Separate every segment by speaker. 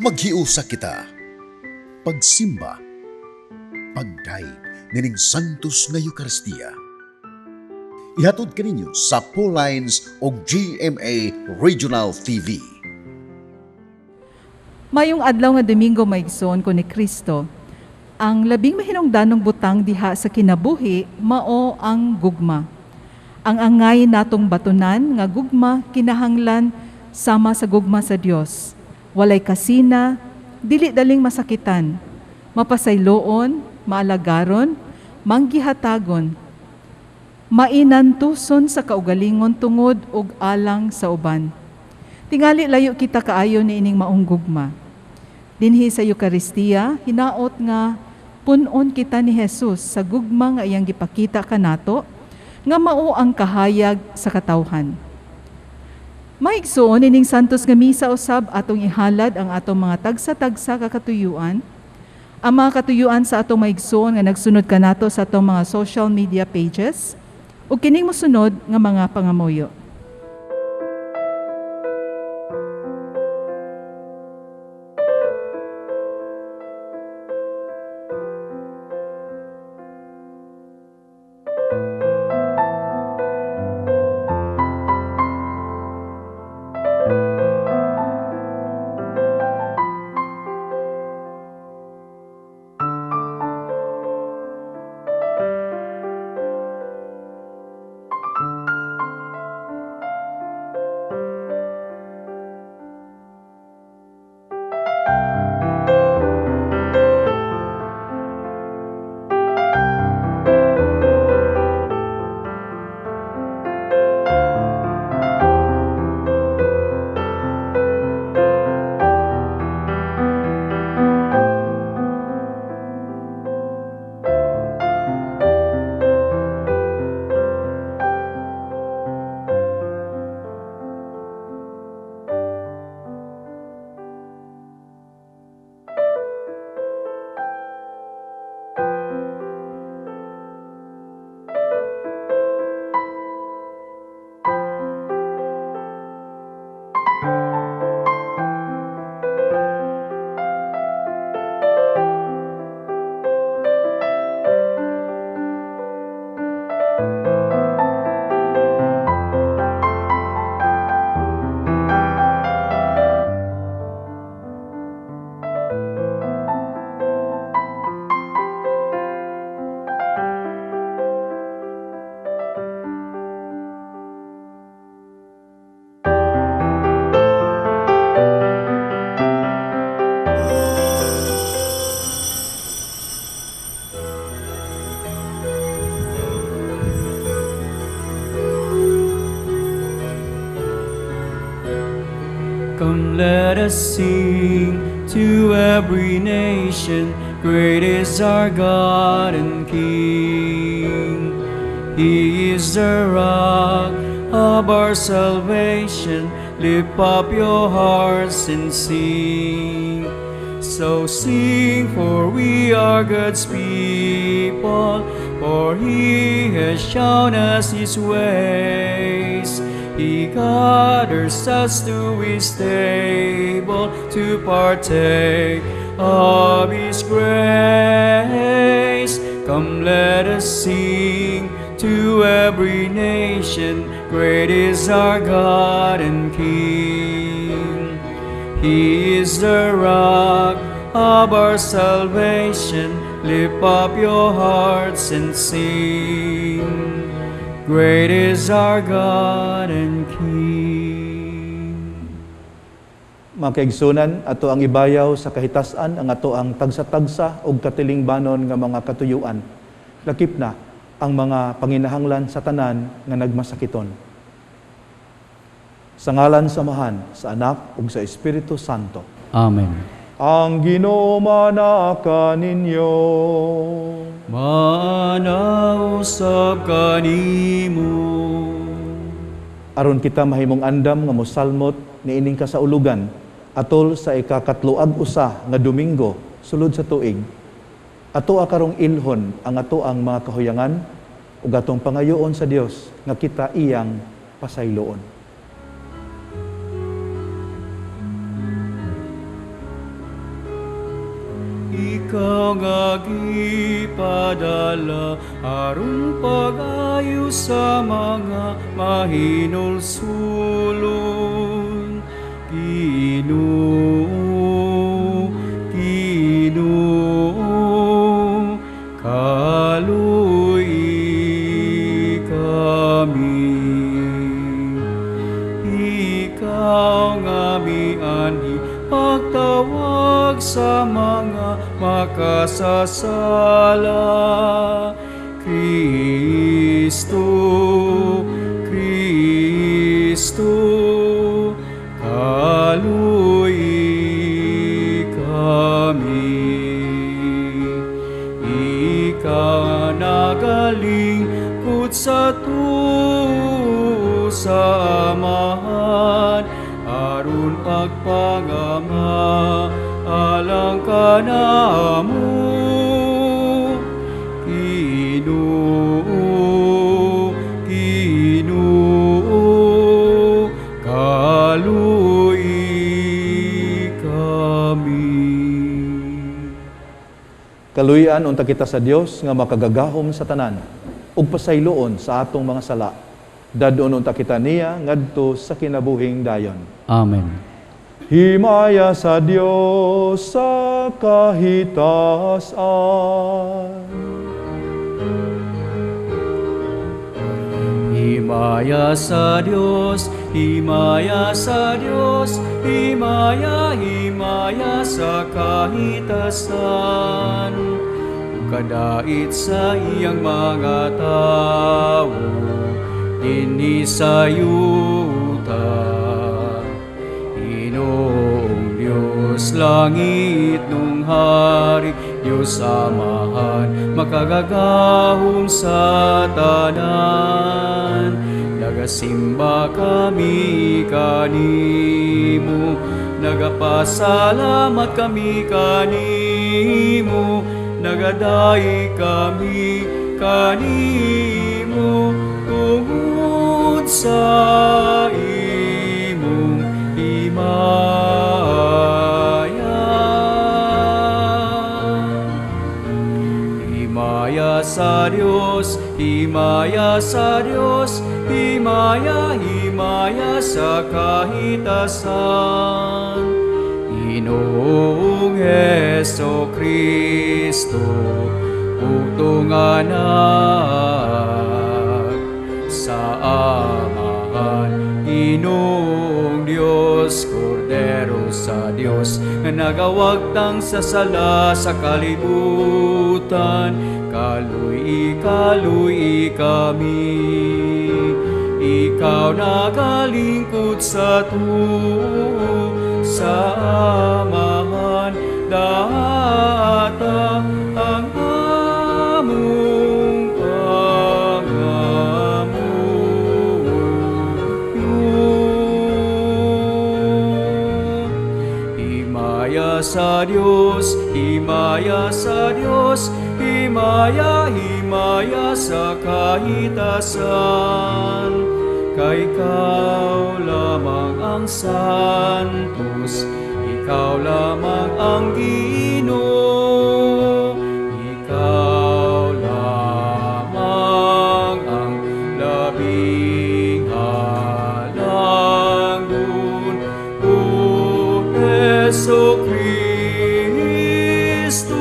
Speaker 1: Maghiusa kita. Pagsimba. Pagdayeg nining Santos nga Eukaristiya. Ihatod kaninyo sa Lines o GMA Regional TV.
Speaker 2: Mayong adlaw nga Domingo, mga igsoon ko ni Kristo. Ang labing mahinungdanong butang diha sa kinabuhi mao ang gugma. Ang angay natong batunan nga gugma kinahanglan sama sa gugma sa Dios. Walay kasina, dili daling masakitan, mapasayloon, maalagaron, manggihatagon, mainantuson sa kaugalingon tungod ug alang sa uban. Tingali layo kita kaayo niining maong gugma. Dinhi sa Eukaristiya, hinaot nga punon kita ni Jesus sa gugma nga iyang gipakita kanato, nga mao ang kahayag sa katawhan. Maigsoon, ining Santos nga Misa usab atong ihalad ang atong mga tagsa-tagsa ka katuyuan, ang mga katuyuan sa atong maigsoon nga nagsunod kanato sa atong mga social media pages, ug kining mosunod nga mga pangamuyo.
Speaker 3: Come, let us sing to every nation, great is our God and King. He is the rock of our salvation. Lift up your hearts and sing. So sing, for we are God's people, for He has shown us His ways. He gathers us to His table to partake of His grace. Come, let us sing to every nation, great is our God and King. He is the rock of our salvation. Lift up your hearts and sing. Great is our God and King.
Speaker 4: Mga kaigsunan, ato ang ibayaw sa kahitasan ang ato ang tagsa-tagsa og katilingbanon nga mga katuyuan. Lakip na ang mga panginahanglan sa tanan nga nagmasakiton. Sa ngalan sa Amahan, sa Anak ug sa Espiritu Santo.
Speaker 3: Amen.
Speaker 4: Ang Ginoo manaa kaninyo.
Speaker 3: Maana usab kanimo.
Speaker 4: Aron kita mahimong andam nga mosalmot niining kasaulugan atol sa ikakatloag usa nga Domingo sulod sa tuig. Ato karong ilhon ang ato ang mga kahuyangan ug atong pangayoon sa Dios nga kita iyang pasayloon.
Speaker 3: Ikaw nga gipadala aron pag-ayo sa mga mahinulsulon. Ginoo, Ginoo, kaluy kami. Ikaw nga mianhi pagtawag sa mga makasasala. Kristo, Kristo, kaluy kami. Ikaw nagalingkod sa tuo sa Amahan aron pagpangama alang kanamo. Ginoo, Ginoo, kaluy kami.
Speaker 4: Kaluyan unta kita sa Dios nga makagagahom sa tanan ug pasayloon sa atong mga sala. Dadon unta kita niya ngadto sa kinabuhing dayon.
Speaker 3: Amen.
Speaker 4: Himaya sa Dios sa kahitasan.
Speaker 3: Himaya sa Dios, himaya sa Dios, himaya, himaya sa kahitasan. Ug kadait sa iyang mga tawo, dinhi sa yuta. Ginoong Diyos, langit nung hari, Diyos Amahan, makagagahom sa tanan. Nagasimba kami kanimo, nagapasalamat kami kanimo, nagadaig kami kanimo, tungod sa imong himaya. Himaya sa Dios, himaya sa Dios, himaya, himaya sa kahitasan. Ginoong Heso Kristo, bugtong anak sa Amahan, Ginoong Dios, Kordero sa Dios, nga nagawagtang sa sala sa kalibutan, kaluy, kaluy kami. Ikaw nagalingkod sa tuo, sa Amahan, data ang among pangamuyo. Himaya sa Dios, himaya sa Dios, himaya, himaya sa kahitasan. Kay ikaw lamang ang santos, ikaw lamang ang Ginoo, ikaw lamang ang labing halangdon, O Heso Kristo.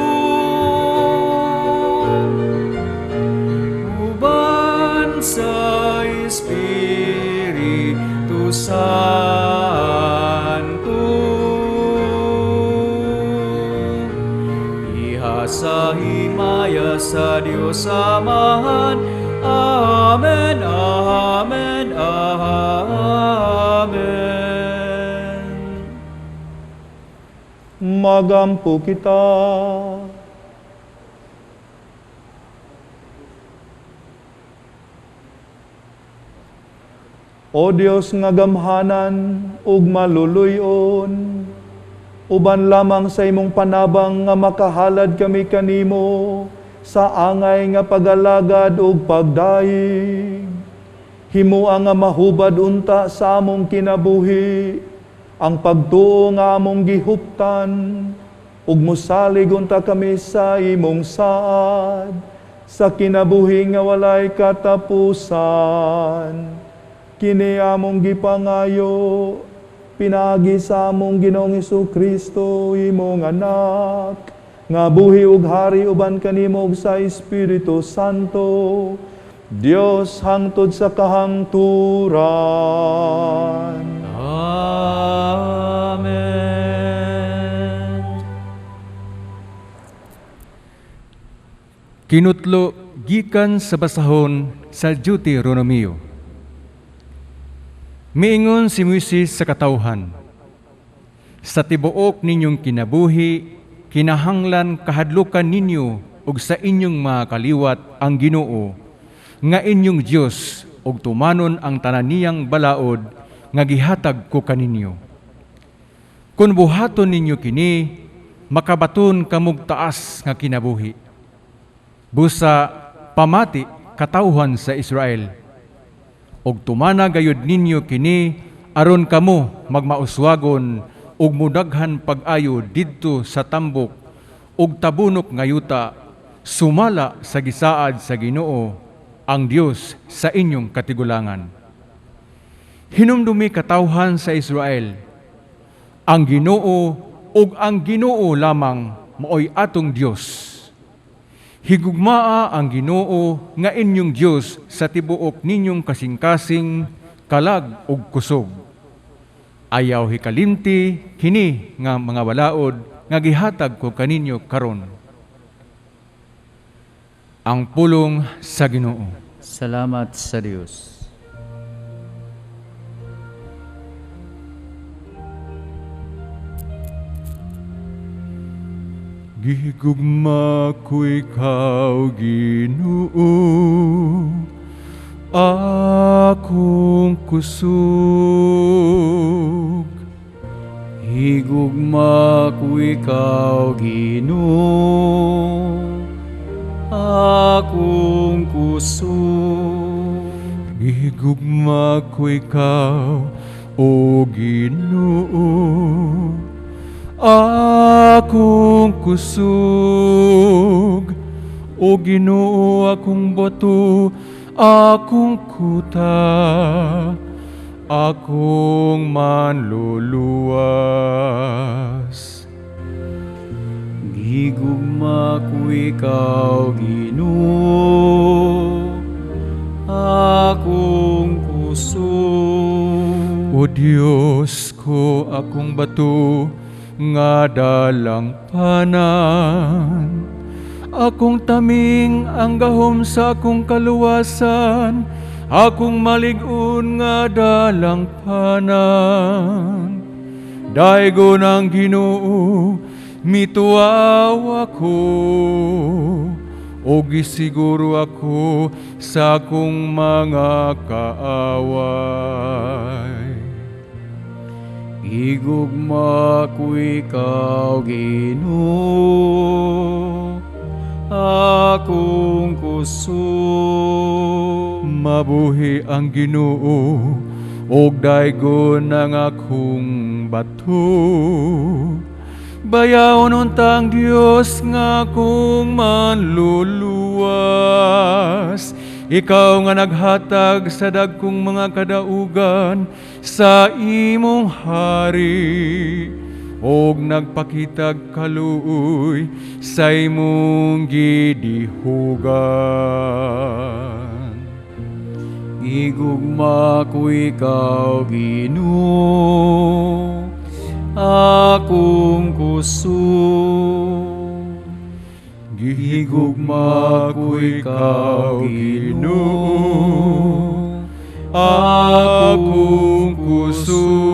Speaker 3: Uban sa Espiritu Santo, iha sa himaya sa Dios Amahan. Amen, Amen, Amen.
Speaker 4: Magampo kita. O Dios nga gamhanan ug maluluy-on, uban lamang sa imong panabang nga makahalad kami kanimo sa angay nga pagalagad ug pagdayeg. Himua nga mahubad unta sa among kinabuhi ang pagtuo nga among gihuptan Ug mosalig unta kami sa imong saad sa kinabuhi nga walay katapusan. Kini among gipangayo pinaagi sa among Ginoong Kristo, imong Anak, nga buhi ug hari uban kanimo ug sa Espiritu Santo, Dios hangtod sa kahangturan.
Speaker 3: Amen.
Speaker 5: Kinutlo gikan sa basahon sa Deuteronomio. Miingon si Moises sa katawhan, "Sa tibuok ninyong kinabuhi, kinahanglan kahadlukan ninyo ug sa inyong mga kaliwat ang Ginoo nga inyong Dios ug tumanon ang tanan niyang balaod nga gihatag ko kaninyo. Kun buhaton ninyo kini, makabaton kamog taas nga kinabuhi. Busa pamati, katawhan sa Israel. Ug tumana gayud ninyo kini aron kamo magmauswagon ug mudaghan pag-ayo didto sa tambok ug tabunok nga yuta sumala sa gisaad sa Ginoo ang Dios sa inyong katigulangan. Hinumdumi, katawhan sa Israel, ang Ginoo ug ang Ginoo lamang maoy atong Dios. Higugmaa ang Ginoo nga inyong Dios sa tibuok ninyong kasing-kasing, kalag ug kusog. Ayaw hikalimti kini nga mga balaod nga gihatag ko kaninyo karon." Ang pulong sa Ginoo.
Speaker 3: Salamat sa Dios.
Speaker 5: Gihigugma ko ikaw, Ginoo, akong kusog.
Speaker 3: Higugma ko ikaw, Ginoo, akong kusog.
Speaker 5: Gihigugma ko ikaw, O Ginoo, akong kusog. O Ginoo, akong bato, akong kuta, akong manluluwas.
Speaker 3: Gihigugma ko ikaw, Ginoo, akong kusog.
Speaker 5: O Dios ko, akong bato nga dalangpanan, akong taming, ang gahom sa akong kaluwasan, akong malig-on nga dalangpanan. Daygon ang Ginoo, mituaw ako, o gisiguro ako sa akong mga kaaway.
Speaker 3: Higugma ko ikaw, Ginoo, akong kusog.
Speaker 5: Mabuhi ang Ginoo, og daygon ang akong bato. Bayawon untang Dios nga akong manluluwas. Ikaw nga naghatag sa dagkong mga kadaugan sa imong hari, og nagpakitag kaluoy sa imong gidihugan.
Speaker 3: Higugma ko ikaw, Ginoo, akong kusog.
Speaker 5: Gihigugma ko ikaw, Ginoo, akong kusog.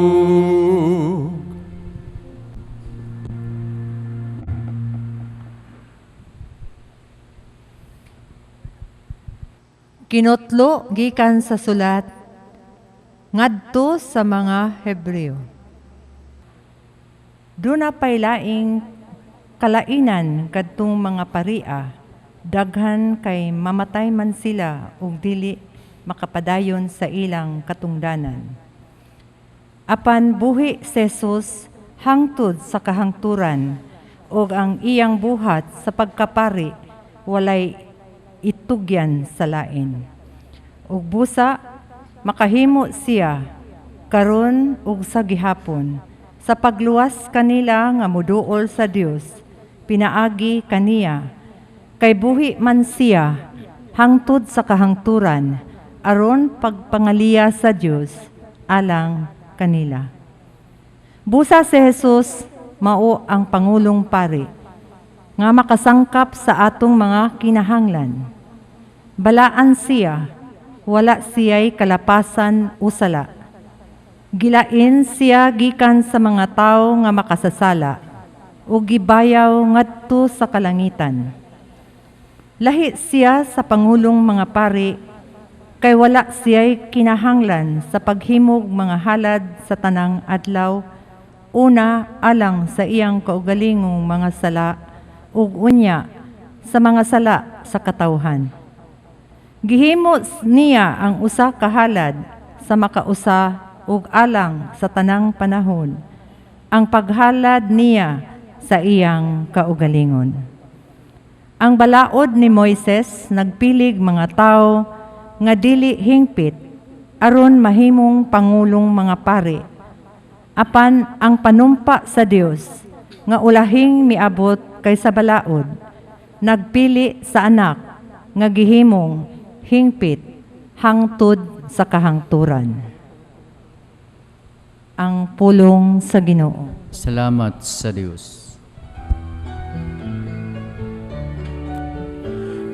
Speaker 6: Kinutlo gikan sa sulat ngadto sa mga Hebreo. Duna pay laing kalainan kadtong mga paria, daghan kay mamatay man sila ug dili makapadayon sa ilang katungdanan. Apan buhi si Jesus hangtod sa kahangturan ug ang iyang buhat sa pagkapari walay itugyan sa lain. Ug busa makahimo siya karon ug sa gihapon sa pagluwas kanila nga moduol sa Dios pinaagi kaniya, kay buhi man siya hangtod sa kahangturan aron pagpangaliya sa Dios alang kanila. Busa si Jesus mao ang pangulong pari nga makasangkap sa atong mga kinahanglan. Balaan siya, wala siya'y kalapasan o sala. Gilain siya gikan sa mga tawo nga makasasala ug gibayaw ngadto sa kalangitan. Lahi siya sa pangulong mga pari kay wala siya'y kinahanglan sa paghimog mga halad sa tanang adlaw, una alang sa iyang kaugalingong mga sala ug unya sa mga sala sa katawhan. Gihimo niya ang usa ka halad sa makausa ug alang sa tanang panahon, ang paghalad niya sa iyang kaugalingon. Ang balaod ni Moises nagpilig mga tawo nga dili hingpit aron mahimong pangulong mga pari. Apan ang panumpa sa Dios nga ulahing miabot kaysa balaod, nagpili sa anak nga gihimong hingpit hangtod sa kahangturan. Ang pulong sa Ginoo.
Speaker 3: Salamat sa Dios.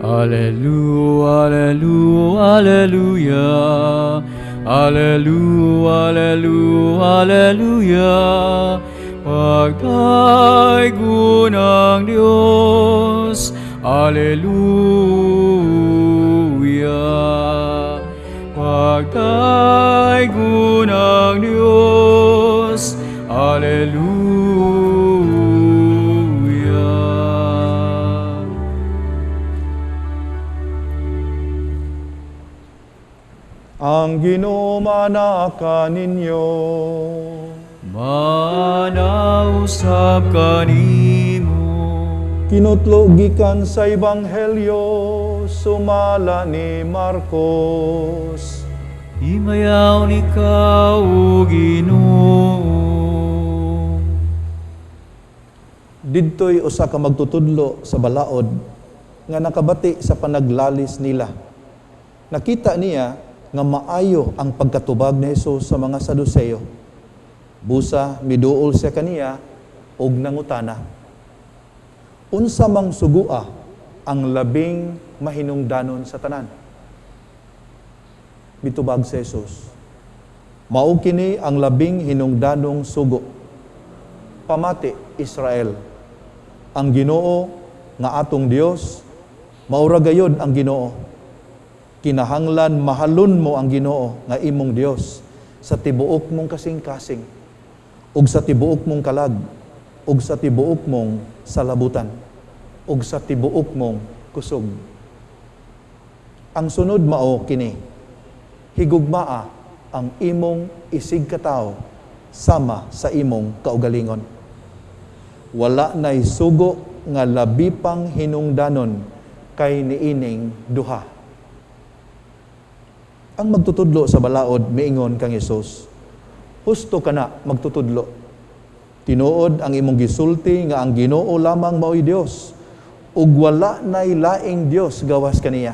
Speaker 3: Alleluia, alleluia, alleluia. Alleluia, alleluia, alleluia. Pagtaygon ang Diyos. Alleluia. Pagtaygon ang Diyos. Alleluia.
Speaker 4: Ang Ginoo manaka ninyo.
Speaker 3: Manausap kanimo.
Speaker 4: Kinutlo gikan sa Ebanghelyo sumala ni Marcos.
Speaker 3: Himayaw ni ka, o Ginoo.
Speaker 4: Didto'y usa ka magtutudlo sa balaod nga nakabati sa panaglalis nila. Nakita niya nga maayo ang pagkatubag ni Jesus sa mga Saduseo. Busa miduol siya kaniya og nangutana. Unsa mang sugua ang labing mahinungdanon sa tanan? Mitubag si Jesus. Mao kini ang labing hinungdanong sugo. Pamati Israel, ang Ginoo nga atong Dios, maura gayod ang Ginoo. Kinahanglan mahalon mo ang Ginoo nga imong Dios sa tibuok mong kasing-kasing, ug sa tibuok mong kalag, ug sa tibuok mong salabutan, ug sa tibuok mong kusog. Ang sunod mao kini, higugmaa ang imong isig katawo sama sa imong kaugalingon. Wala nay sugo nga labi pang hinungdanon kay niining duha. Ang magtutudlo sa balaod miingon kang Hesus, husto ka na magtutudlo. Tinuod ang imong gisulti nga ang Ginoo lamang maoy Dios, ug wala nay laing Dios gawas kaniya.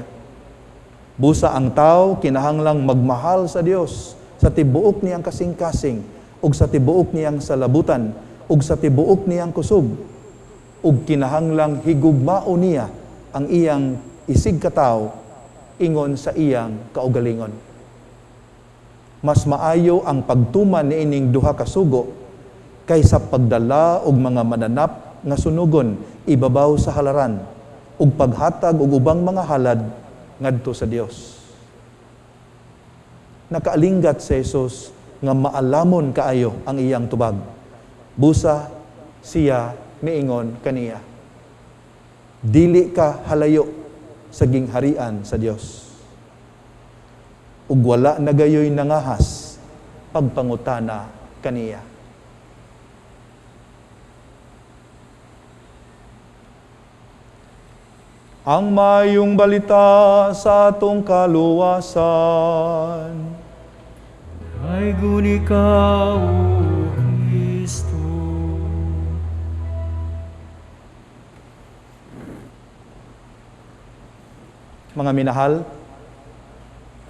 Speaker 4: Busa ang tao kinahanglang magmahal sa Dios sa tibuok niyang kasing-kasing, ug sa tibuok niyang salabutan, ug sa tibuok niyang kusog, ug kinahanglang higugmao niya ang iyang isig katawo ingon sa iyang kaugalingon. Mas maayo ang pagtuman niining duha ka sugo kaysa pagdala og mga mananap nga sunugon ibabaw sa halaran ug paghatag og ubang mga halad ngadto sa Dios. Nakaalinggat si Jesus nga maalamon kaayo ang iyang tubag. Busa siya miingon kaniya, dili ka halayo sa gingharian sa Dios. Ug wala na gayoy nangahas pagpangutana kaniya. Ang mayong balita sa atong kaluwasan.
Speaker 3: Daygon ikaw, O Kristo.
Speaker 4: Mga minahal,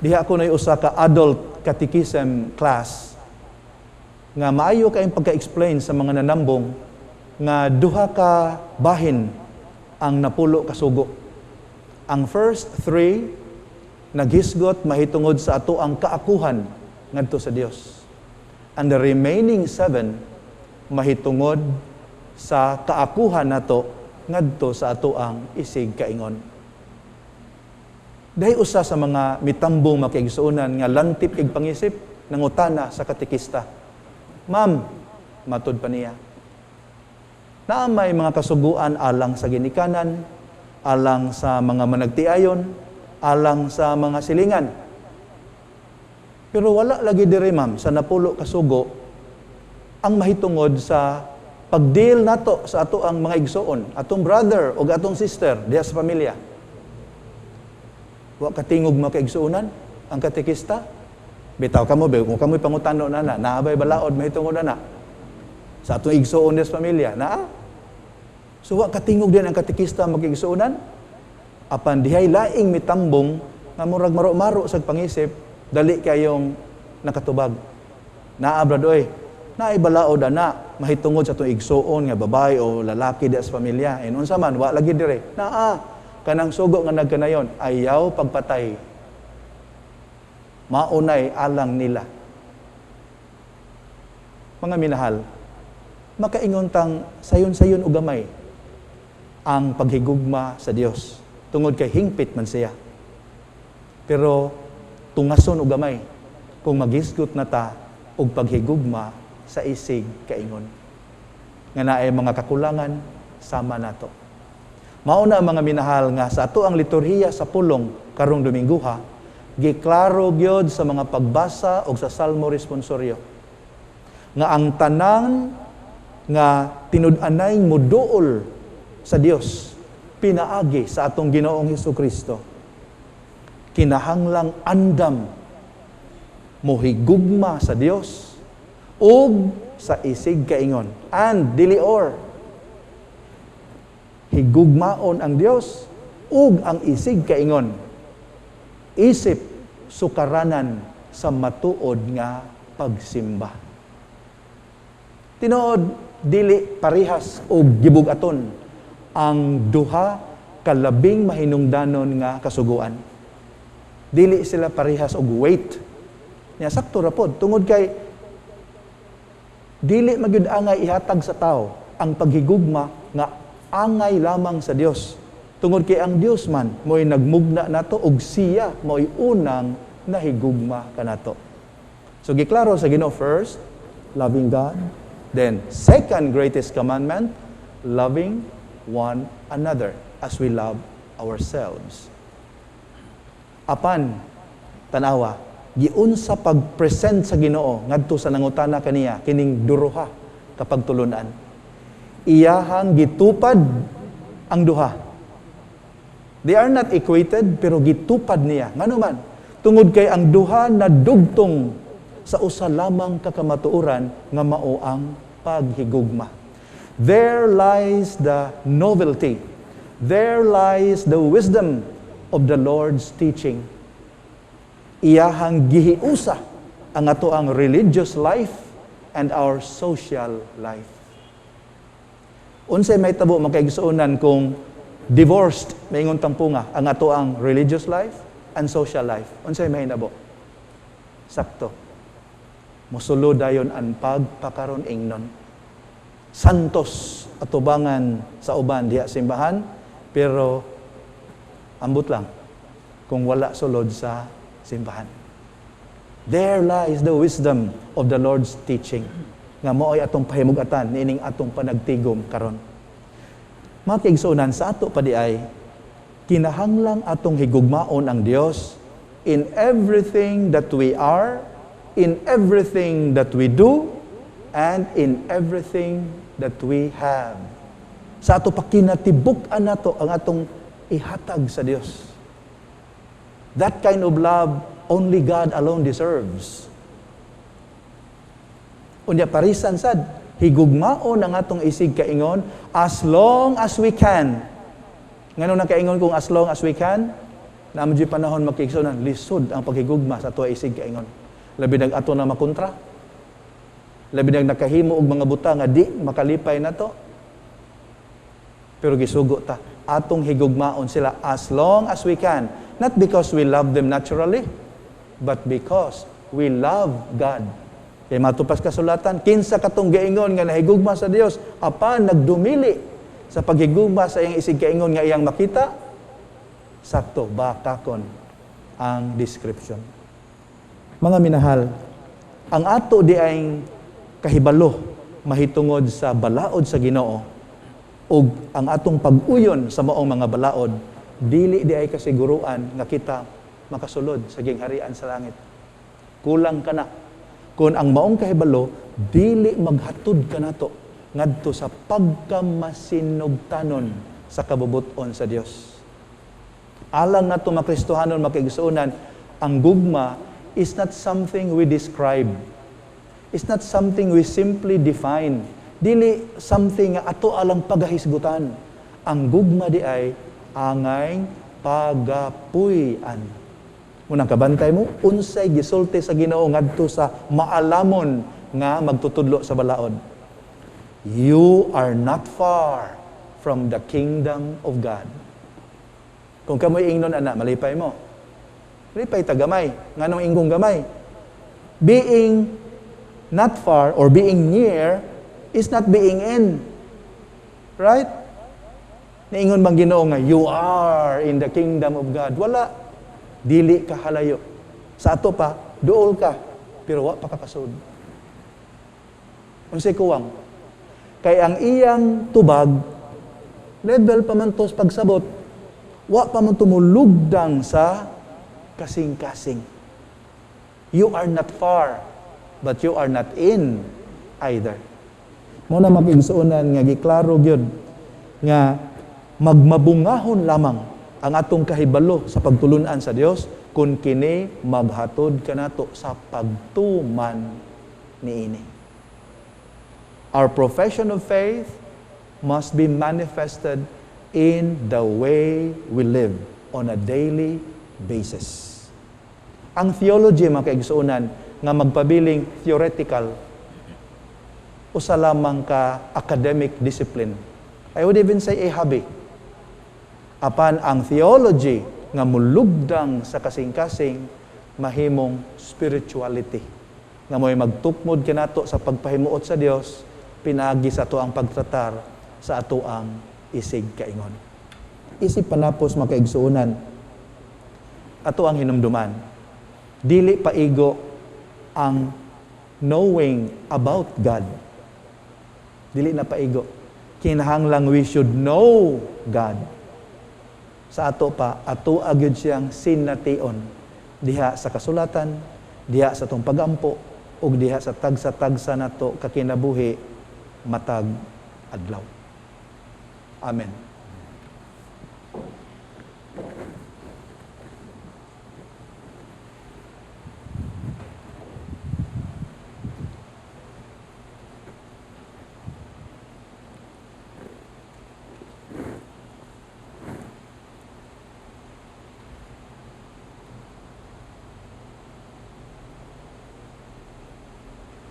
Speaker 4: diha ako na'y usa ka adult catechism class nga maayo kayong pagka-explain sa mga nanambong nga duha ka bahin ang 10 ka sugo. Ang first three naghisgot mahitungod sa ato ang kaakuhan ngadto sa Dios. And the remaining 7 mahitungod sa kaakuhan nato ngadto sa ato ang isig kaingon. Dahil usa sa mga mitambong makiigsuonan nga lantip ig pangisip nangutana sa katekista. Ma'am, matud pa niya, naa may mga kasuguan alang sa ginikanan, alang sa mga managtiayon, alang sa mga silingan. Pero wala lagi diri, ma'am, sa 10 kasugo ang mahitungod sa pagdeal nato sa ato ang mga igsoon, atong brother o atong sister diha sa pamilya. Wa katingog makaigsuonan ang katekista. Bitaw kamo be, kung kamoy pangutano na na, naabay balaod mahitungod na na sa atong igsoon diha sa pamilya, naa. So wa katingog din ang katekista magigsuonan. Apan dihay laing mitambong nga murag maro-maro sa pangisip, dali kayong nakatubag. Naa brad oy, naay balaod ana mahitungod sa atong igsoon nga babae o lalaki diha sa pamilya. And unsa man wa lagi dire. Naa kanang sugo nga nagkanayon, ayaw pagpatay. Maunay alang nila. Mga minahal, makaingon tang sayon-sayon o gamay ang paghigugma sa Dios tungod kay hingpit man siya. Pero tungason o gamay kung maghisgot na ta og paghigugma sa isig kaingon. Nga naay mga kakulangan sama nato. Mao na ang mga minahal nga sa ato ang liturhiya sa pulong karong Domingguha, giklaro gyud sa mga pagbasa og sa Salmo responsoryo nga ang tanan nga tinud-anay muduol sa Dios pinaagi sa atong Ginoong Hesukristo kinahanglang andam mohigugma sa Dios ug sa isig kaingon, and dili or higugmaon ang Dios ug ang isig kaingon isip sukaranan sa matuod nga pagsimba. Tinuod dili parihas og gibug-aton ang duha kalabing mahinungdanon nga kasuguan. Dili sila parihas og weight. Nya sakto ra pod tungod kay dili magyud angay ihatag sa tao ang paghigugma nga angay lamang sa Dios. Tungod kay ang Dios man mo'y nagmugna nato og siya mo'y unang nahigugma kanato. So giklaro sa Ginoo, first, loving God, then second greatest commandment, loving one another as we love ourselves. Apan tanawa, giunsa pag-present sa Ginoo ngadto sa nangutana kaniya kining duruha kapag tulunan. Iyahang gitupad ang duha. They are not equated, pero gitupad niya. Ngano man? Tungod kay ang duha na dugtong sa usa lamang ka kamatuoran nga mao ang paghigugma. There lies the novelty. There lies the wisdom of the Lord's teaching. Iyahang gihiusa ang ato ang religious life and our social life. Unsay mahitabo, makaigsuonan, kung divorced, maingon tang punga, ang ato ang religious life and social life? Unsay mahinabo? Sakto. Mosulo dayon ang pagpakaron ingnon. Santos atubangan sa uban diha simbahan, pero ambot lang kung wala sulod sa simbahan. There lies the wisdom of the Lord's teaching nga mao'y atong pahimugatan niining atong panagtigom karon. Mga kaigsuonan, sa ato pa di ay kinahanglang atong higugmaon ang Dios in everything that we are, in everything that we do, and in everything that we have. Sa ato pa kinatibuk-an nato ang atong ihatag sa Dios. That kind of love only God alone deserves. Unya parisan sad, higugmaon ang atong isig kaingon as long as we can. Ngano nakaingon kung as long as we can? Naa man juy panahon, mga kaigsuonan, lisod ang paghigugma sa ato isig kaingon. Labi nag ato na makontra. Labi nag nakahimo og mga buta nga di makalipay nato. Pero gisugo ta, atong higugmaon sila as long as we can. Not because we love them naturally, but because we love God. Kay matupas kasulatan, kinsa katong giingon nga nahigugma sa Dios apan nagdumili sa paghigugma sa iyang isig kaingon nga iyang makita, sakto bakakon ang description. Mga minahal, ang ato diay kahibalo mahitungod sa balaod sa Ginoo ug ang atong pag-uyon sa maong mga balaod, dili diay kasiguruan nga kita makasulod sa gingharian sa langit. Kulang kana kung ang maong kahibalo dili maghatod kanato ngadto sa pagkamasinugtanon sa kabubut-on sa Dios. Alang nato mga Kristohanon, mga kaigsuonan, ang gugma is not something we describe. It's not something we simply define. Dili something nga ato alang pagahisgutan. Ang gugma diay angay pagapuy-an. Unang kabantay mo, unsay gisulti sa Ginoo ngadto sa maalamon nga magtutudlo sa balaod. You are not far from the kingdom of God. Kung kamoy ingnon ana, malipay mo. Malipay ta gamay. Nganong ingong gamay? Being not far or being near is not being in. Right? Niingon bang Ginoo nga you are in the kingdom of God? Wala. Dili ka halayo. Sa ato pa, duol ka, pero wa pa ka kasud. Unsay kuwang? Kay ang iyang tubag, level pa man to sa pagsabot, wa pa man tumulugdang sa kasing-kasing. You are not far, but you are not in either. Mao na, mga kaigsuonan, nga giklaro gyud nga magmabungahon lamang ang atong kahibalo sa pagtulunan sa Dios kung kini maghatod kanato sa pagtuman niini. Our profession of faith must be manifested in the way we live on a daily basis. Ang theology, mga kaigsuonan, nga magpabiling theoretical, usa lamang ka academic discipline. I would even say a hobby. Apan ang theology nga mulugdang sa kasing-kasing, mahimong spirituality. Nga mo'y magtukmod kanato sa pagpahimuot sa Dios pinaagi sa ato ang pagtratar sa ato ang isig kaingon. Isip panapos, mga kaigsuonan, ato ang hinumduman. Dili paigo ang knowing about God. Dili na paigo. Kinahanglang we should know God. Sa ato pa, ato gyud siyang sination diha sa kasulatan, diha sa atong pagampo, ug diha sa tagsa-tagsa nato kakinabuhi matag adlaw. Amen.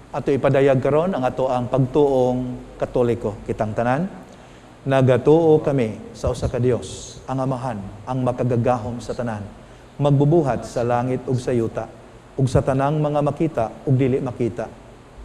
Speaker 4: Ato ipadayag karon ang ato ang pagtuong Katoliko. Kitang tanan, nagatuo kami sa usa ka Dios, ang Amahan, ang makagagahom sa tanan, magbubuhat sa langit ug sa yuta, ug sa tanang mga makita ug dili makita.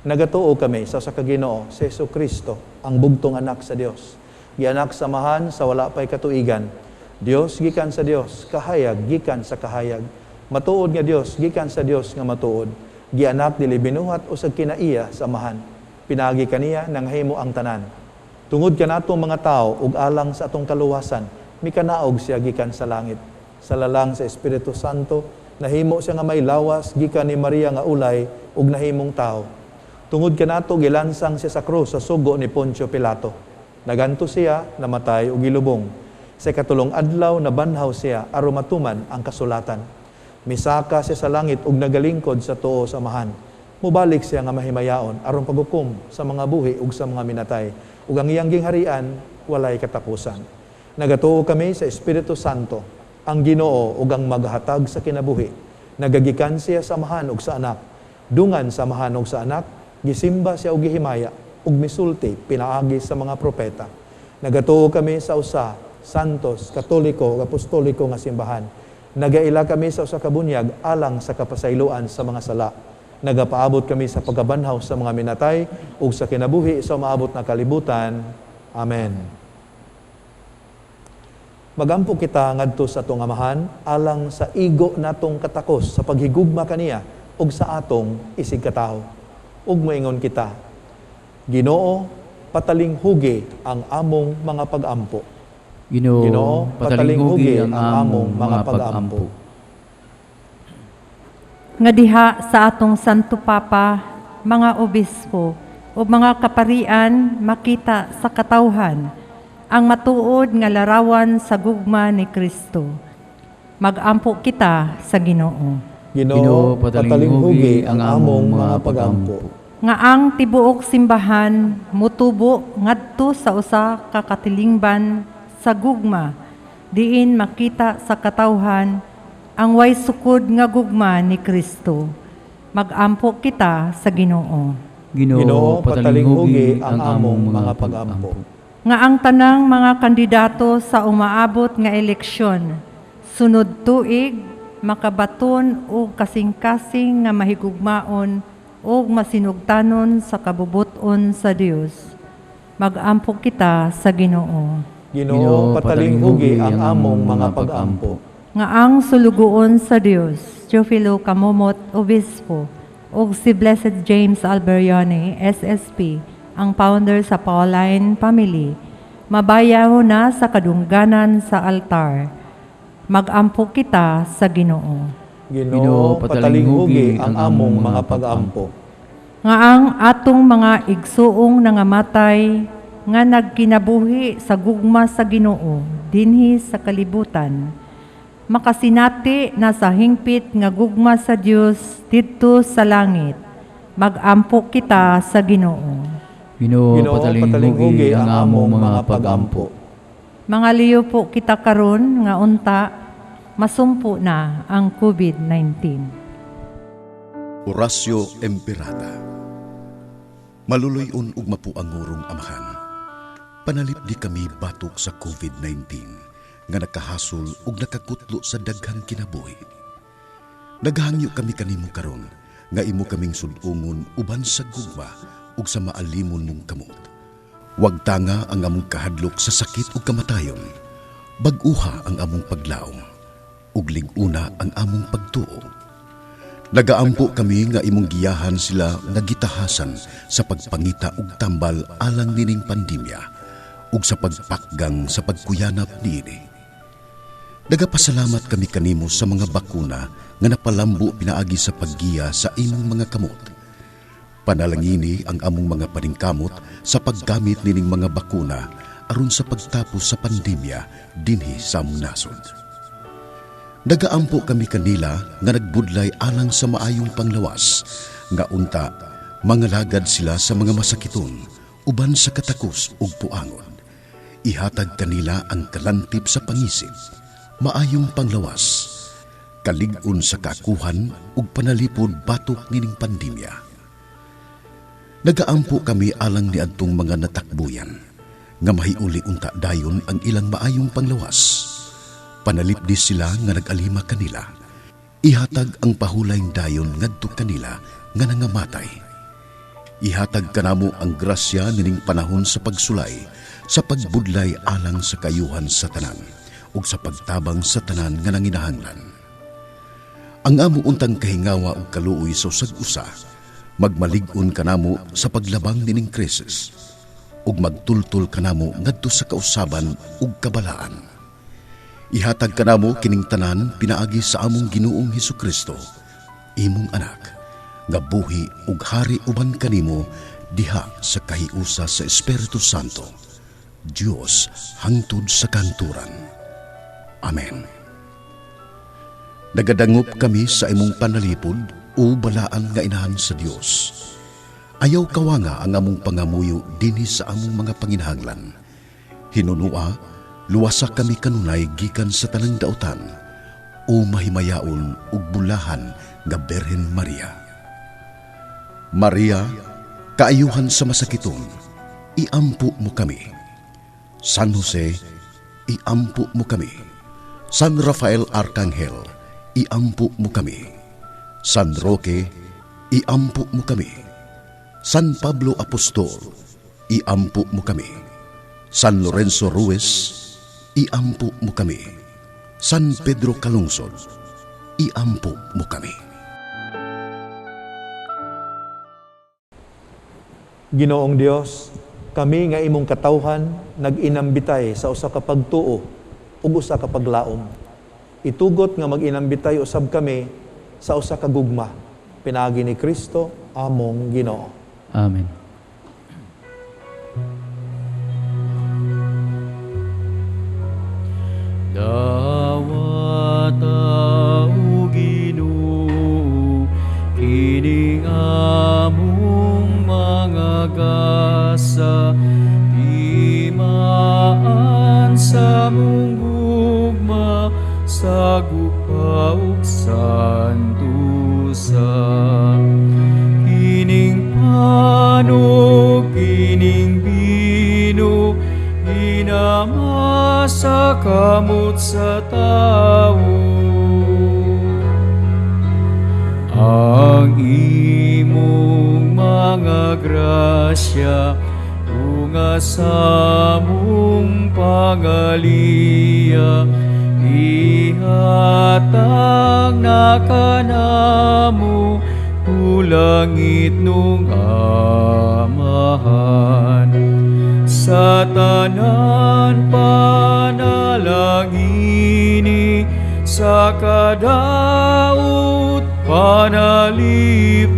Speaker 4: Nagatuo kami sa usa ka Ginoo, si Kristo, ang bugtong anak sa Dios. Gianak sa Amahan sa wala pay katuigan. Dios gikan sa Dios, kahayag gikan sa kahayag. Matuod nga Dios gikan sa Dios nga matuod. Gianak, dili binuhat usag kinaiya sa Amahan. Pinaagi kaniya nanghimo ang tanan. Tungod kanatong mga tao ug alang sa atong kaluwasan, mikanaog siya gikan sa langit. Sa lalang sa Espiritu Santo, nahimo siya nga may lawas gikan ni Maria nga ulay ug nahimong tao. Tungod kanato gilansang siya sa krus sa sugo ni Poncio Pilato. Naganto siya, namatay ug gilubong. Sa ikatulong adlaw nabanhaw siya aron matuman ang kasulatan. Misaka siya sa langit ug nagalingkod sa tuo sa Amahan. Mubalik siya nga mahimayaon aron paghukom sa mga buhi ug sa mga minatay. Ug ang iyang gingharian walay katapusan. Nagatuo kami sa Espiritu Santo, ang Ginoo ug ang maghatag sa kinabuhi. Nagagikan siya sa Amahan ug sa Anak. Dungan sa Amahan ug sa Anak, gisimba siya ug gihimaya ug misulti pinaagi sa mga propeta. Nagatuo kami sa usa, Santos, Katoliko ug Apostoliko nga simbahan. Nagaila kami sa usa ka bunyag alang sa kapasayloan sa mga sala. Nagapaabot kami sa pagkabanhaw sa mga minatay ug sa kinabuhi sa maabot na kalibutan. Amen. Magampo kita ngadto sa atong Amahan alang sa igo natong katakos sa paghigugma kaniya ug sa atong isigkatawo. Ug moingon kita, Ginoo, patalinghugi ang among mga pagampo.
Speaker 5: Ginoo,
Speaker 4: Ginoo, patalinghugi ang among mga pagampo.
Speaker 6: Nga diha sa atong Santo Papa, mga obispo o mga kaparian makita sa katawhan ang matuod nga larawan sa gugma ni Kristo. Magampo kita sa Ginoo.
Speaker 4: Ginoo, patalinghugi ang among mga pagampo.
Speaker 6: Nga ang tibuok simbahan mutubo ngadto sa usa ka katilingban sa gugma, diin makita sa katawhan ang way sukod nga gugma ni Kristo. Magampo kita sa Ginoo.
Speaker 4: Ginoo, patalinghugi ang among mga pagampo.
Speaker 6: Nga ang tanang mga kandidato sa umaabot nga eleksyon sunod tuig makabaton og kasing-kasing nga mahigugmaon ug masinugtanon sa kabubut-on sa Dios. Magampo kita sa Ginoo.
Speaker 4: Ginoo, patalinghugi ang among mga pagampo.
Speaker 6: Nga ang sulugoon sa Dios, Teofilo Camomot, Obispo, ug si Blessed James Alberione, SSP, ang founder sa Pauline Family, mabayaw na sa kadungganan sa altar. Magampo kita sa Ginoo.
Speaker 4: Ginoo, patalinghugi ang among mga pagampo.
Speaker 6: Nga ang atong mga igsuong nangamatay nga nagkinabuhi sa gugma sa Ginoo dinhi sa kalibutan, makasinati na sa hingpit nga gugma sa Dios didto sa langit. Magampo kita sa Ginoo.
Speaker 5: Ginoo,
Speaker 4: Ginoo, patalinghugi ang among mga pagampo.
Speaker 6: Mga liyo po kita karon nga unta masumpo na ang COVID-19.
Speaker 1: Oratio Imperata. Maluluy-on ug mapuangurong Amahan, panalipdi kami batok sa COVID-19 nga nakahasol ug nakakutlo sa daghang kinabuhi. Nagahangyo kami kanimo karon nga imo kaming sud-ungon uban sa gugma ug sa maalimon mong kamot. Wagtanga ang among kahadlok sa sakit ug kamatayon. Bag-uha ang among paglaom ug lig-una ang among pagtuo. Nagaampo kami nga imong giyahan sila nga gitahasan sa pagpangita og tambal alang nining pandemya ug sa pagpakgang sa pagkuyanap niini. Nagapasalamat kami kanimo sa mga bakuna nga napalambo pinaagi sa paggiya sa imong mga kamot. Panalangini ang among mga paningkamot sa paggamit nining mga bakuna aron sa pagtapos sa pandemya dinhi sa among nasod. Nagaampo kami kanila nga nagbudlay alang sa maayong panglawas, nga unta mangalagad sila sa mga masakiton uban sa katakos ug puangon. Ihatag kanila ang kalantip sa pangisip, maayong panglawas, kalig-on sa kakuhan ug panalipod batok nining pandemya. Nagaampo kami alang niadtong mga natakbuyan, nga mahiuli unta dayon ang ilang maayong panglawas. Panalipdi sila nga nag-alima kanila. Ihatag ang pahulayng dayon ngadto kanila nga nangamatay. Ihatag kanamo ang grasya nining panahon sa pagsulay, sa pagbudlay alang sa kayuhan sa tanan, ug sa pagtabang sa tanan nga nanginahanglan. Ang amo untang kahingawa ug kaluoy sa usag-usa, magmalig-on kanamo sa paglabang nining krisis, ug magtultol kanamo ngadto sa kausaban ug kabalaan. Ihatag kanamo kining tanan pinaagi sa among Ginoong Hesukristo, imong anak, nga buhi ug hari uban kanimo diha sa kahiusa sa Espiritu Santo, Dios hangtod sa kanturan. Amen. Nagadangop kami sa imong panalipod, o balaan nga inahan sa Dios. Ayaw kawanga ang among pangamuyo dinhi sa among mga panginahanglan. Hinunua, luwasa kami kanunay gikan sa tanang dautan, o mahimayaon ug bulahan nga Birhen Maria. Maria, kaayuhan sa masakiton, iampo mo kami. San Jose, iampo mo kami. San Rafael Arcangel, iampo mo kami. San Roque, iampo mo kami. San Pablo Apostol, iampo mo kami. San Lorenzo Ruiz, iampo mo kami. San Pedro Calungsod, iampo mo kami.
Speaker 4: Ginoong Dios, kami nga imong katawhan nag-inambitay sa usa ka pagtuo ug usa ka paglaom. Itugot nga mag-inambitay usab kami sa usa ka gugma, pinaagi ni Kristo among Ginoo.
Speaker 3: Amen. Dawata o Ginoo kining among mga gasa, timaan sa among gugma sa gupa ug santusa. Kining pano, kining bino, ginamasa kamot sa tawo. Ang imong mga grasya tunga sa among pangaliya, ihatag na kanamo ulangit nung Amahan. Sa tanan panalangini, sa kadaot panalipdi.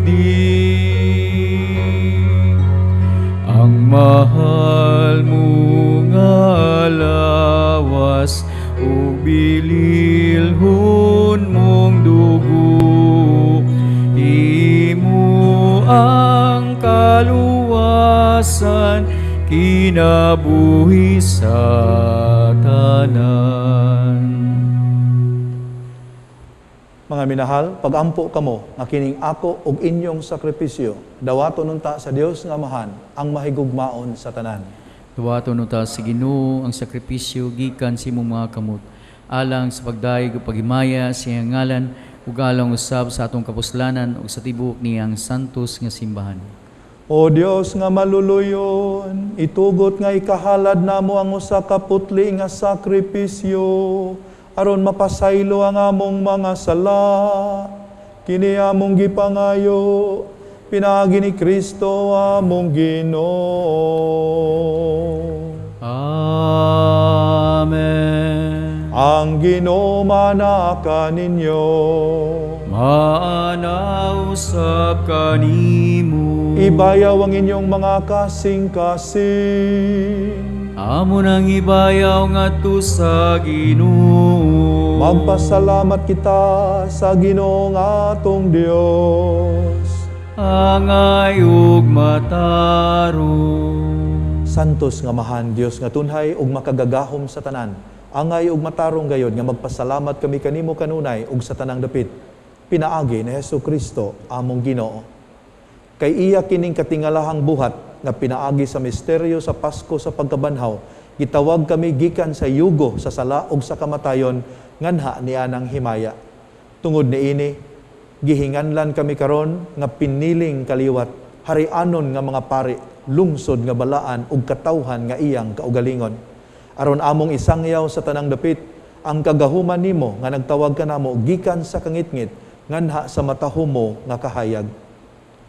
Speaker 3: Ang mahal mo nga lawas ug bililhon mong dugo, imo ang kaluwasan, kinabuhi sa tanan.
Speaker 4: Mga minahal, pagampo kamo nga kining ako ug inyong sakripisyo, dawaton unta sa Dios nga Amahan ang mahigugmaon sa tanan.
Speaker 3: Dawaton unta sa Ginoo ang sakripisyo gikan sa imong mga kamot, alang sa pagdayeg ug paghimaya sa iyang ngalan ug alang usab sa atong kapuslanan ug sa tibuok niyang santos nga simbahan.
Speaker 4: O Dios nga maluluyon, itugot nga ikahalad namo ang usa ka putli nga sakripisyo, aron mapasaylo ang among mga sala. Kini among gipangayo, pinaagi ni Kristo among Ginoo.
Speaker 3: Amen.
Speaker 4: Ang Ginoo manaka ninyo.
Speaker 3: Maanausab kanimo.
Speaker 4: Ibayaw ang inyong mga kasing-kasing.
Speaker 3: Amo nang ibayaw ngadto sa Ginoo.
Speaker 4: Magpasalamat kita sa Ginoo nga atong Dios.
Speaker 3: Angay ug matarong.
Speaker 4: Santos nga Amahan, Dios nga tunhay ug makagagahom sa tanan. Angay ug matarong gayod nga magpasalamat kami kanimo kanunay ug sa tanang dapit. Pinaagi ni Hesus Kristo among Ginoo. Kay iya kining katingalahang buhat nga pinaagi sa misteryo sa Pasko sa pagkabanhaw, gitawag kami gikan sa yugo sa sala ug sa kamatayon nganha niya ng himaya. Tungod niini, gihinganlan kami karon nga piniling kaliwat, harianon nga mga pari, lungsod nga balaan ug katawhan nga iyang kaugalingon. Aron among isangyaw sa tanang dapit ang kagahuman nimo nga nagtawag kanamo gikan sa kangitngit nganha sa matahumo nga kahayag.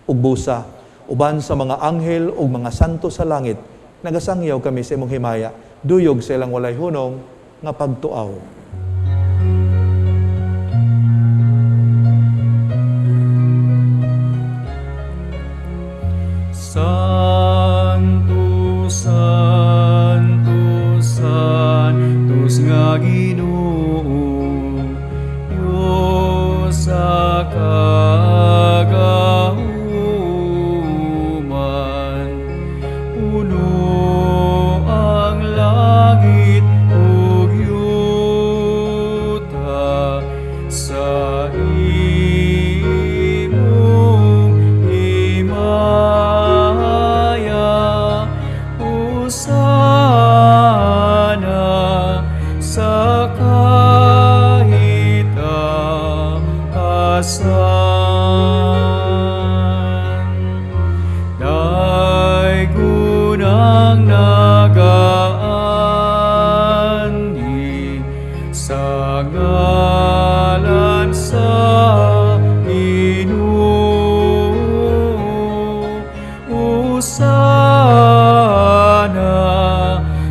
Speaker 4: Ug busa, uban sa mga anghel ug mga santo sa langit, nagasangyaw kami sa imong himaya, duyog sa ilang walay hunong nga pagtuaw.
Speaker 3: Santo, Santo, Daygon ang nagaanhi sa ngalan sa Ginoo. Hosana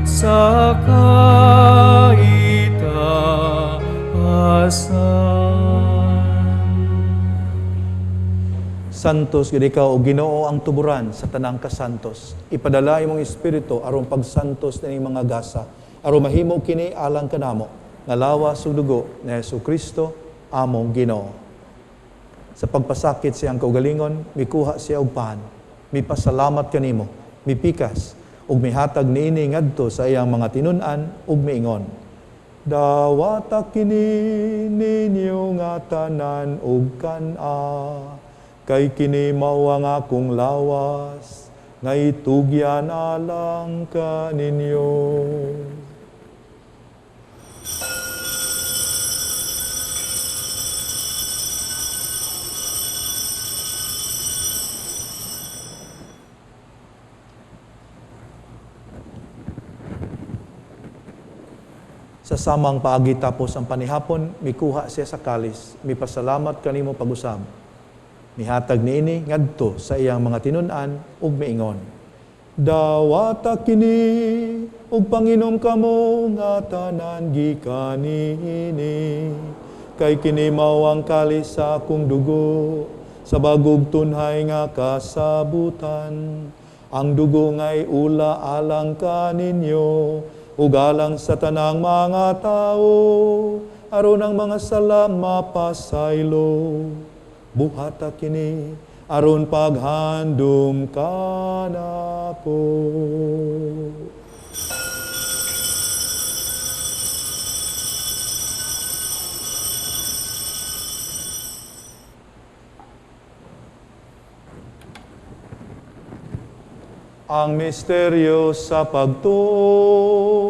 Speaker 3: sa kaitaasan.
Speaker 4: Santos gid ikaw o Ginoo ang tuburan sa tanang kasantos. Ipadala imong espiritu aron pagsantos nining mga gasa, aron mahimo kini alang kanamo nga lawas ug dugo ni Hesukristo among Ginoo. Sa pagpasakit siyang kaugalingon, mikuha siya og pan, mipasalamat kanimo, mipikas ug mihatag niini ngadto sa iyang mga tinun-an ug miingon: Dawata kini ninyo nga tanan ug kan-a, kay kini mao ang akong lawas, nga itugyan alang kaninyo. Sa samang paagi tapos ang panihapon, mikuha siya sa kalis, mipasalamat kanimo pag-usab. Mihatag niini ngadto sa iyang mga tinun-an ug miingon: Dawata kini ug panginom kamo nga tanan gikan niini, kay kini mao ang kalis sa akong dugo, sa bagong tunhay nga kasabutan. Ang dugo nga'y ula alang kaninyo ug alang sa tanang mga tawo, aron ang mga sala mapasaylo. Buhata kini aron paghandom kanako. Ang misteryo sa pagtuo.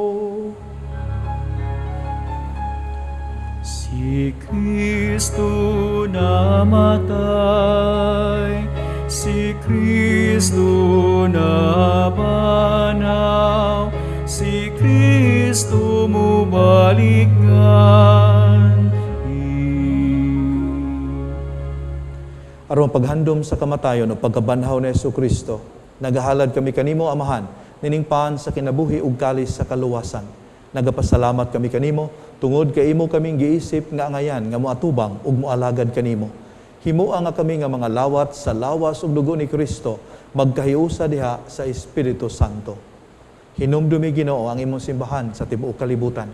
Speaker 3: Si Kristo namatay, si Kristo nabanaw, si Kristo mubalik nganhi.
Speaker 4: Aron paghandom sa kamatayon o pagkabanhaw ni Hesukristo, nagahalad kami kanimo, Amahan, nining paan sa kinabuhi ug kalis sa kaluwasan. Nagapasalamat kami kanimo tungod kay imo kaming giisip nga angayan nga moatubang ug moalagad kanimo. Himoa nga kami nga mga lawat sa lawas ug dugo ni Kristo, magkahiusa diha sa Espiritu Santo. Hinumdumi, Ginoo, ang imong simbahan sa tibuok kalibutan.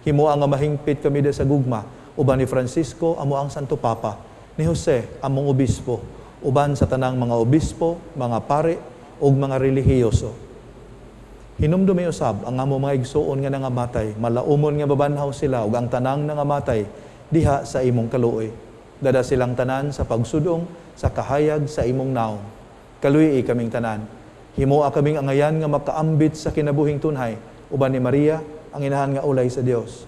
Speaker 4: Himoa nga mahingpit kami diha sa gugma uban ni Francisco amo ang Santo Papa, ni Jose among obispo, uban sa tanang mga obispo, mga pare ug mga relihiyoso. Hinumdumi usab ang among mga igsuon nga nangamatay, malaumon nga babanhaw sila ug ang tanang nangamatay diha sa imong kaluoy. Dada silang tanan sa pagsudong sa kahayag sa imong naong. Kaluyi kaming tanan. Himoa kaming angayan nga makaambit sa kinabuhing tunhay uban ni Maria ang inahan nga ulay sa Dios.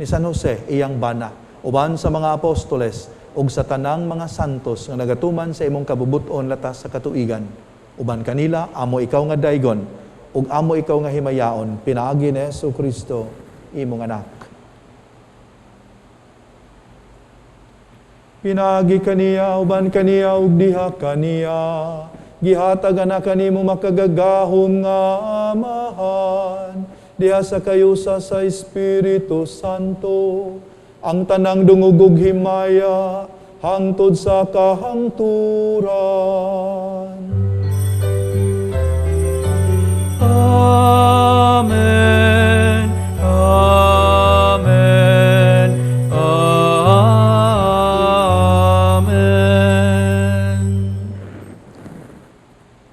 Speaker 4: Ni San Jose iyang bana, uban sa mga apostoles ug sa tanang mga santos nga nagatuman sa imong kabubut-on latas sa katuigan. Uban kanila amo ikaw nga daygon ug amo ikaw nga himayaon, pinaagi ni Hesukristo imong anak. Pinaagi kaniya, uban kaniya, ug diha kaniya, gihatag ana kanimo makagagahom nga Amahan, diha sa kayusa sa Espiritu Santo, ang tanang dungog ug himaya hangtod sa kahangturan.
Speaker 3: Amen. Amen. Amen.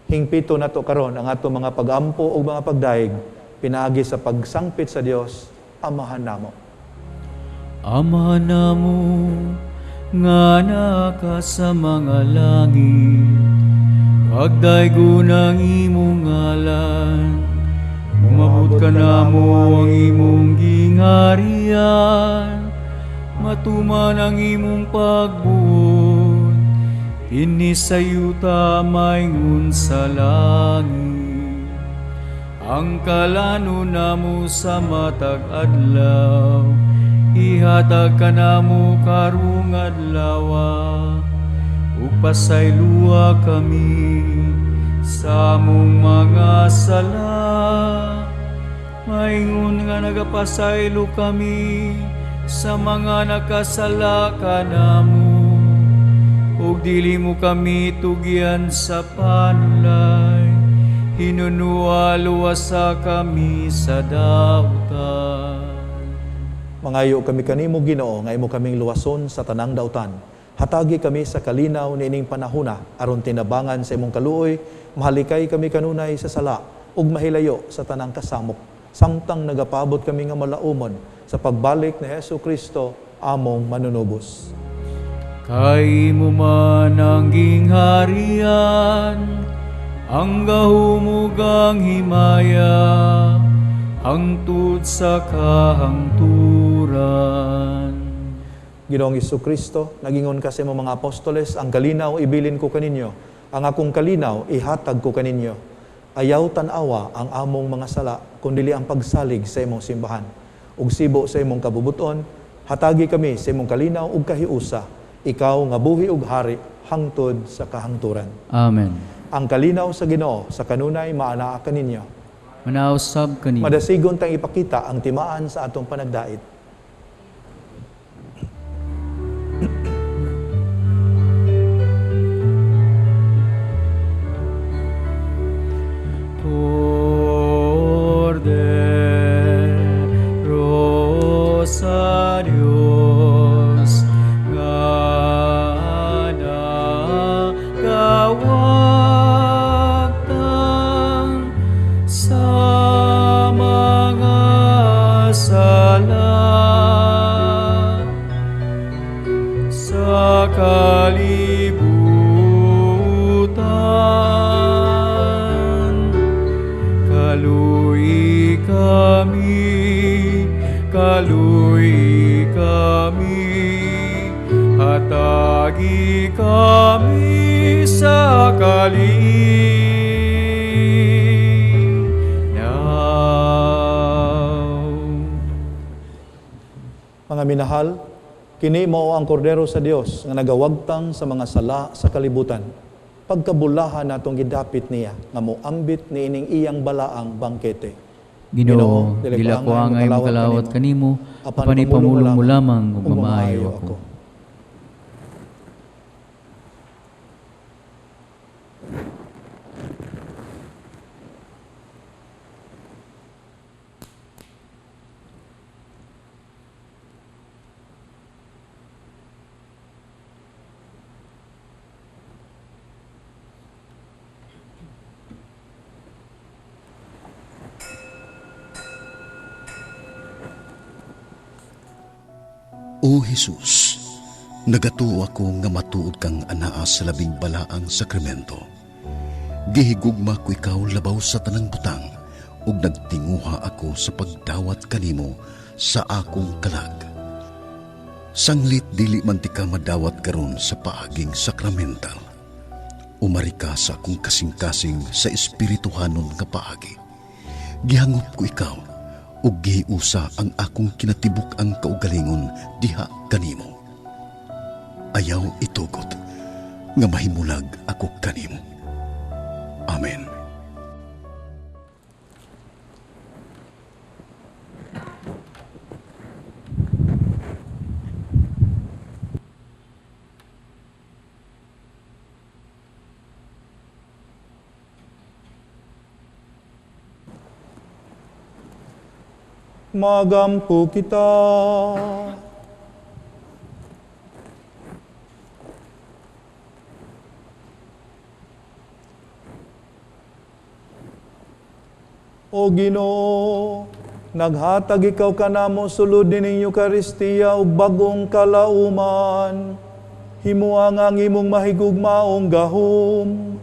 Speaker 4: Hingpito nato karon ang ato mga pag-ampo ug mga pagdayeg pinaagi sa pagsangpit sa Dios, Amahan namo.
Speaker 3: Ama namo nga naka sa mga langit, pagdaygon ang imong ngalan, umabot ka namo ang imong gingharian, matuman ang imong pagbuot Dinhi sa yuta maingon sa langit. Ang kalanon namo sa matag adlaw, ihatag kanamo karong adlawa, ug pasaylua kami sa among mga sala, maingon nga nagapasaylo kami sa mga nakasala kanamo, ug dili mo kami tugyan sa panulay, hinunua luwasa kami sa dautan.
Speaker 4: Mangayo kami kanimo, Ginoo, nga imo kaming luwason sa tanang dautan. Hatagi kami sa kalinaw niining panahona aron tinabangan sa imong kaluoy, mahalikay kami kanunay sa sala ug mahilayo sa tanang kasamok, samtang nagapabot kami nga malaumon sa pagbalik ni Hesus Kristo among manunubos.
Speaker 3: Kay mo man ang gingharian, ang gahom ug ang himaya, hangtod sa kahangturan.
Speaker 4: Ginoong Kristo, nagingon ka sa imong mga apostoles, ang kalinaw ibilin ko kaninyo, ang akong kalinaw ihatag ko kaninyo. Ayaw tan-awa ang among mga sala, kundili ang pagsalig sa imong simbahan. Ug sibo sa imong kabubuton, hatagi kami sa imong kalinaw ug kahiusa, ikaw nga buhi ug hari hangtod sa kahangturan.
Speaker 3: Amen.
Speaker 4: Ang kalinaw sa Ginoo sa kanunay maanaa kaninyo.
Speaker 3: Manaw sab kanimo.
Speaker 4: Madasigon tang ipakita ang timaan sa atong panagdait.
Speaker 3: Kordero sa Dios nga nagawagtang sa mga sala sa kalibutan. Kaluoyi kami, kaluoyi kami, hatagi kami sa kalinaw.
Speaker 4: Mga minahal, kini mao ang kordero sa Dios nga nagawagtang sa mga sala sa kalibutan. Pagkabulahan natong gidapit niya nga moambit niining iyang balaang bangkete.
Speaker 3: Ginoo, dili ko angay makalawat kanimo, apan ipamulong mo lamang ug mamaayo ako.
Speaker 1: O Jesus, nagatuo ako nga matuod kang anaa sa labing balaang sakramento. Gihigugma ko ikaw labaw sa tanang butang, ug nagtinguha ako sa pagdawat kanimo sa akong kalag. Sanglit dili man ti ka madawat karon sa paaging sakramental. Umari ka sa akong kasing-kasing sa espirituhanon nga paagi. Gihangop ko ikaw, ug gihiusa ang akong kinatibuk-ang kaugalingon diha kanimo. Ayaw itugot nga mahimulag ako kanimo. Amen.
Speaker 4: Magampo kita. O Ginoo, naghatag ikaw kanamo sulod nining Eukaristiya ug bagong kalauman. Himua nga ang imong mahigugmaong gahom,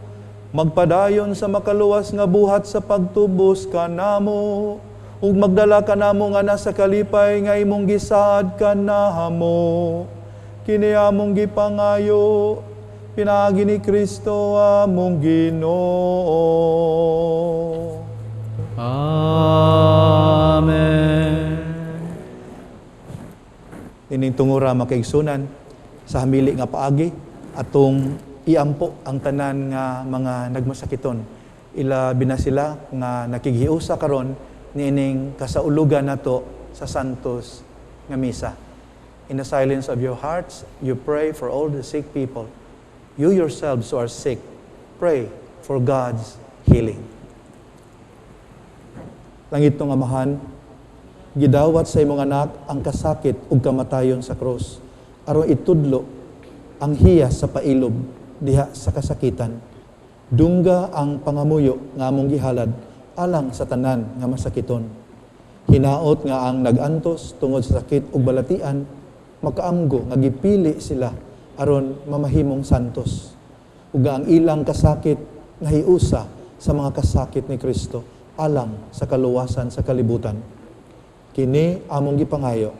Speaker 4: magpadayon sa makaluwas nga buhat sa pagtubos kanamo, ug magdala kanamo nga nasa kalipay nga imong gisaad kanahamo. Kini among gipangayo Pinaagi ni Kristo among Ginoo.
Speaker 3: Amen.
Speaker 4: Ining tungura, mga kaigsunan, sa hamili nga paagi atong iampo ang tanan nga mga nagmasakiton, ilabi na sila nga nakighiusa karon niining kasaulugan nato sa Santos nga Misa. In the silence of your hearts, you pray for all the sick people. You yourselves who are sick, pray for God's healing. Langitnong Amahan, gidawat sa imong anak ang kasakit ug kamatayon sa krus aron itudlo ang hiyas sa pailob diha sa kasakitan. Dungga ang pangamuyo nga among gihalad alang sa tanan nga masakiton. Hinaot nga ang nag-antos tungod sa sakit ug balatian makaamgo nga gipili sila aron mamahimong santos ug nga ang ilang kasakit nahiusa sa mga kasakit ni Kristo alang sa kaluwasan sa kalibutan. Kini among gipangayo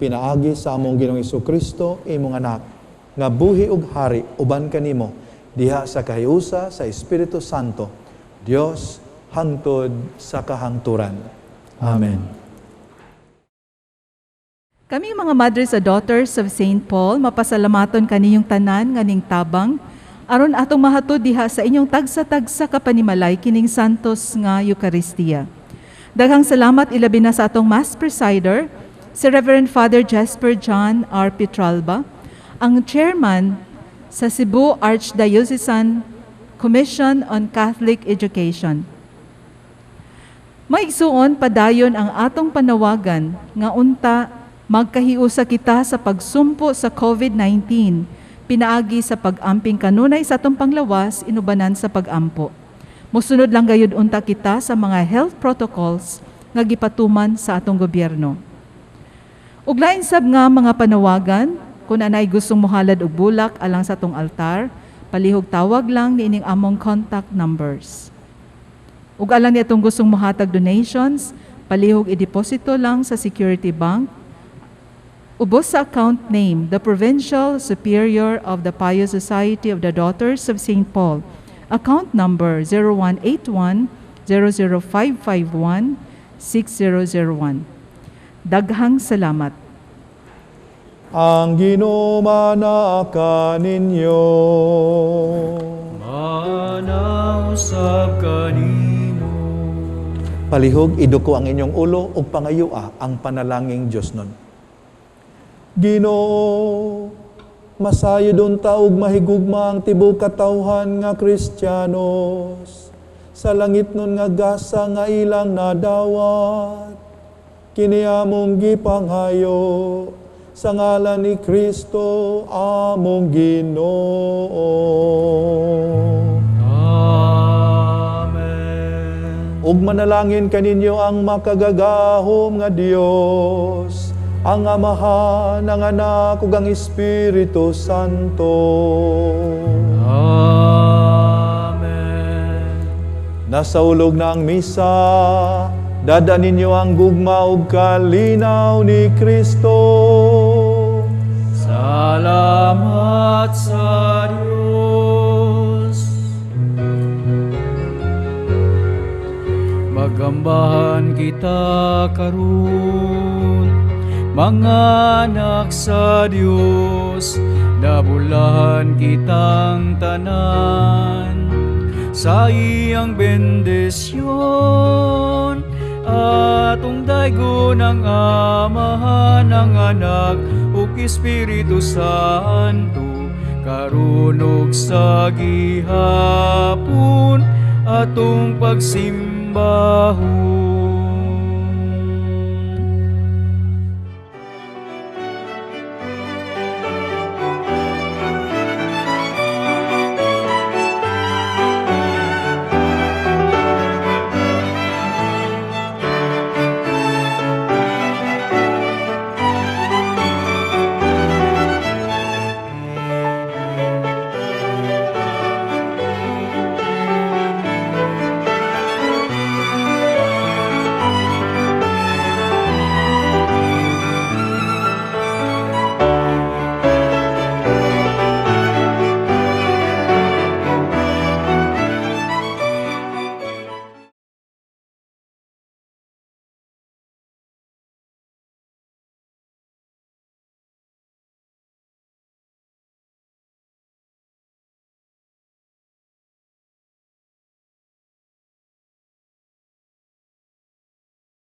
Speaker 4: pinaagi sa among Ginoong Kristo, imong anak, nga buhi ug hari uban kanimo diha sa kahiusa sa Espiritu Santo, Dios, hangtod sa kahangturan. Amen.
Speaker 2: Kami mga Madres sa Daughters of St. Paul, mapasalamaton kaniyong tanan nga ning tabang aron atong mahatod diha sa inyong tagsa-tagsa ka panimalay kining Santos nga Eucharistia. Daghang salamat ilabi na sa atong Mass Presider, si Reverend Father Jasper John R. Petralba, ang chairman sa Cebu Archdiocesan Commission on Catholic Education. Maigsuon, padayon ang atong panawagan nga unta magkahiusa kita sa pagsumpo sa COVID-19 pinaagi sa pag-amping kanunay sa atong panglawas inubanan sa pag-ampo. Mosunod lang gayud unta kita sa mga health protocols nga gipatuman sa atong gobyerno. Ug lain sab nga mga panawagan, kung anay gustong mohalad og bulak alang sa atong altar, palihog tawag lang niining among contact numbers. Ug alang ni atong gustong mohatag donations, palihog ideposito lang sa Security Bank. Ubos sa account name, the Provincial Superior of the Pious Society of the Daughters of St. Paul. Account number 0181 00551 6001. Daghang salamat.
Speaker 4: Ang Ginoo manaa kaninyo.
Speaker 3: Maana usab kanimo.
Speaker 4: Palihog iduko ang inyong ulo ug pangayua ang panalanging Dios nun. Ginoo, masayod unta ug mahigugma ang tibuok katawhan nga Kristiyanos sa langit nun nga gasa nga ilang nadawat. Kini among gipanghayo sa ngalan ni Kristo among Ginoo.
Speaker 3: Amen.
Speaker 4: Ug manalangin kaninyo ang makagagahom nga Dios, ang Amahan, ang Anak, ug ang Espiritu Santo.
Speaker 3: Amen.
Speaker 4: Nasaulog na ang misa, dad-a ninyo ang gugma ug kalinaw ni Kristo.
Speaker 3: Salamat sa Dios. Magambahan kita karon, mga anak sa Dios, nabulahan kitang tanan sa iyang bendisyon. Atong daygon ang Amahan, ang Anak, ug Espiritu Santo, karon ug sa gihapon atong pagsimbahon.